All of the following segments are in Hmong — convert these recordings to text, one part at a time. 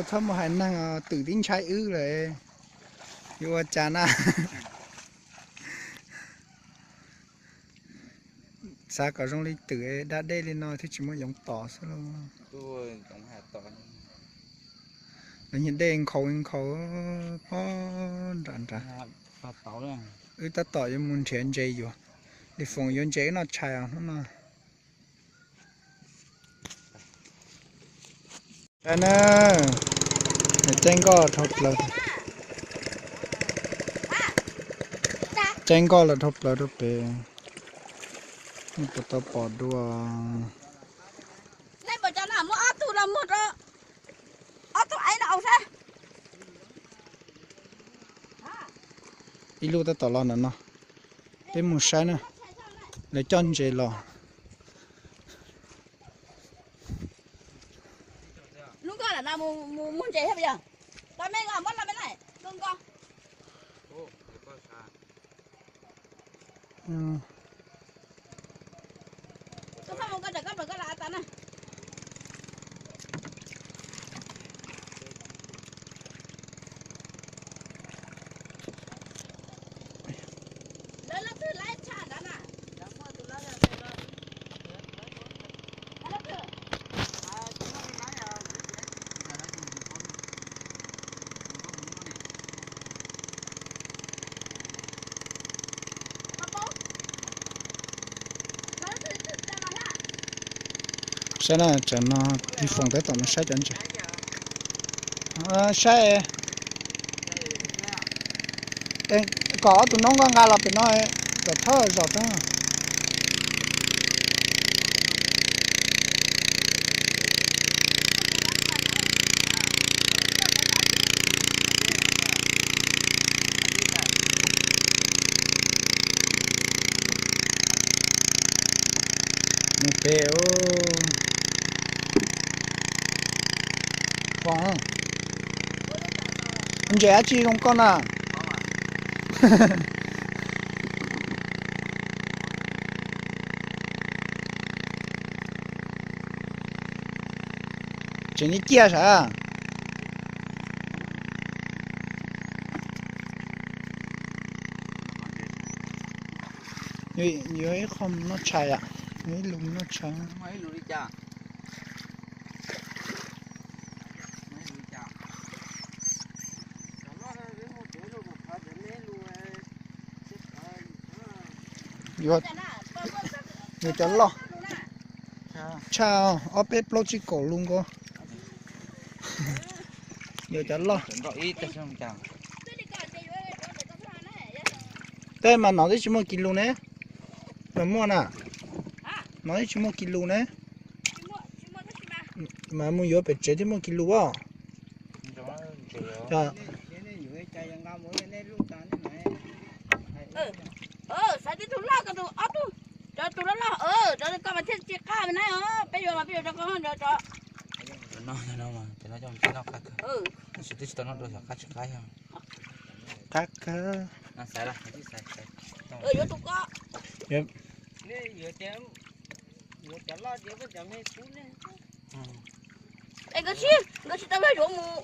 Txhob mus hais neeg twm tib ntshai wb lawm, yuav ua cas na. Xav kom zoo li twm da dej li no thiaj tsis muaj yoov tom xwb lauj. Lawv nyiag dej nkhaus nkhaus pob nram nrad. Wb tab tom yuav mus nrhiav ntses yuav, Lis Foom yuav ntses wb noj tshais os hnub no. Saib na, caij nkoj dhau plaws, caij nkoj los dhau plaws rau pem, puas tau pom dua. Ib lub tab tom los ntawm no, peb mus saib na, lawv coj ntses los. Saib na, tsam no Lis Foom tab tom mus saib cov ntses. Saib, kom ob tug noob nkoj nqa los pem no, kom thawj zaum tag. Mus pem. Foom, ntses dab tsi zoo koj na? Tseem li ciaj sav. Yuav ib qho noj tshais, yuav ib lus noj tshais. Yuav, yuav cov loj. Tshaj, ob peb plaub tsib kaum lus nkaus. Yuav cov loj. Tej mas nov twb tsis muaj kis lus ne. Mas muaj na. Nov twb tsis muaj kis lus ne. Mas mus yuav pem tsev thiaj muaj kis lus os. Xaiv tib tug loj ko, tus ob tug, cov tus loj loj, cov koj mas thiaj tsis qab na. Peb yuav mas peb yuav rau koj cov. Qab kawg. Yuav tus ko. Es nkawd tsis, nkawd tsis tau yuav mus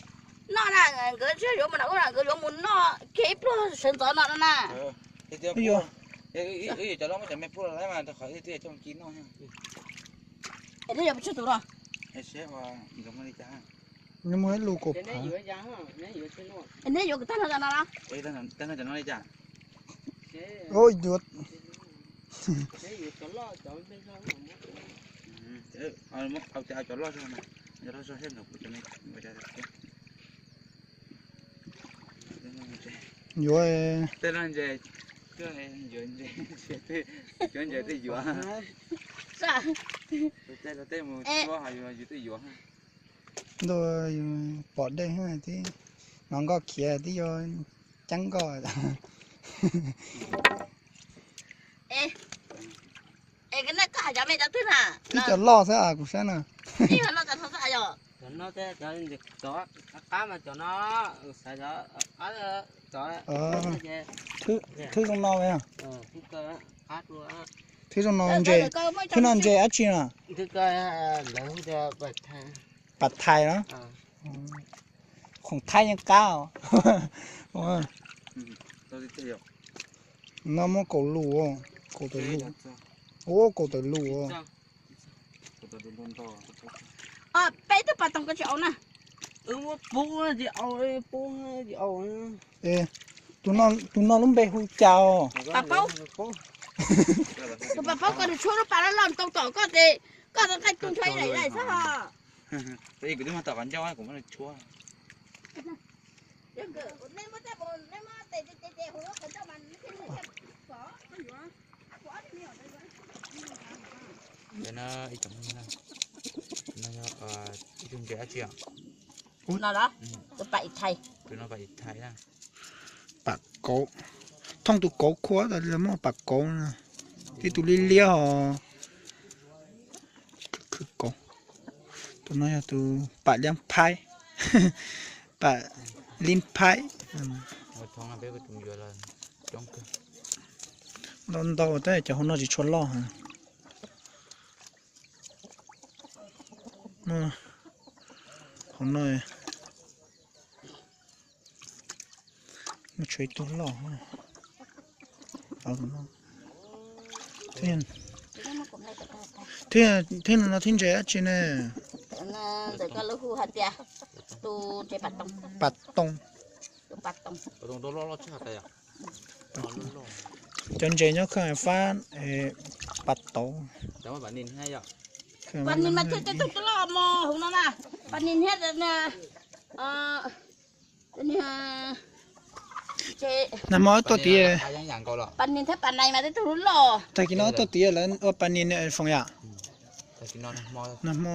noj na, nkawd tsis yuav mus nram ub na, nkawd yuav mus noj kiag ib pluag sawv ntxov no no na. Yuav, yuav cov loj muab cov me pub los lawm mas rau qhov twb coj mus ci noj. Es neb yuav pes tsawg tus no? Nws muaj ib lus kaum phav. Es neb yuav kwv tag no cov no los? Tag no cov no li cas? Yuav, yuav, cov loj zog, cov loj zog thiab ntawd kuv cov me yuav. Tej loj ntses, yuav ntses, cov ntses twb yuav. Tej mus tuaj yus twb yuav. Ntuj, pom dej twb hnov nkoj khiav twb yuav ceeb nkoj. Es koj hais cov me cov twg na? Twb cov loj xwb kuv saib na. Cov qab mas cov no, xaiv cov qab, cov, thwb zoo no, thwb zoo no ntses, thwb no ntses dab tsi na? Pas thais na. Khoom thaib yeej qab. No muab kaum lus, kaum tawm lus. Ua kaum tawm lus. Peb tug pas toog ko tsis au na. Tus no lub npe hu cas os? Pas paub. Tus pas paub ko nws tshuab lub pas loj loj tau tom koj ces koj tau nqaij tu nrho ib daim daim xwb os. Tus no los tus pas ib thais. Pas kauv, thooj tus kauv khua tas li muaj pas kauv na. Tib tus liab liab os. Khwv kauv. Tus no yog tus pas liab phaib, pas lib phaib. Ntau ntau tab cov hauv no tsis tshua loj hev. Hauv no muaj tshuav ib tug loj. Thiab no no thiab ntses dab tsi ne? Ntawm ko lawv hu hais tias tus ntses pas toog. Pas toog. Cov ntses nyob koj fab pas tauv. Pas nis mas thiaj tib tug loj mos hauv no na. Pas nis thiab nag hmo tuaj tid. Pas nis thiab pas nais mas tib tug loj. Tag kis no tuaj tid lawv ua pas nis foom yam. Nag hmo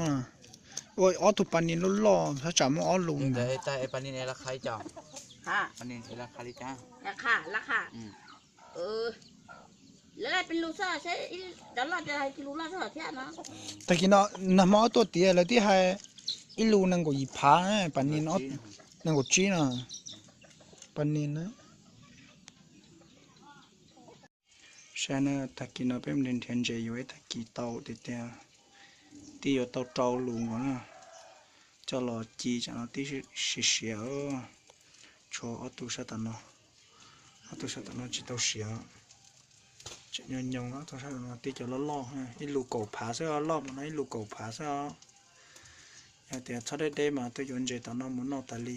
ua ob tug pas nis loj loj, thaj tsam muaj ob lus. Tag kis no nag hmo tuaj tid lawv tib hais ib lus nees nkaum yim phav, pas nis nees nkaum tsib no. Pas nis na. Saib na, tag kis no peb mus nrhiav ntses yuav ib tag kis tau tiag tiag, twb yuav tau rau lus nkaus na. Coj los ci tsam no twb siav siav. Tshuav ob tug sab tom no, ob tug sab tom no tsis tau siav. Tseem nyoos nyoos, ob tug sab tom no tib cov loj loj, ib lus kaum phav xwb, loj mas no ib lus kaum phav xwb os. Yog tias txhob deb deb mas tuaj yuav ntses tom no mus noj tas li.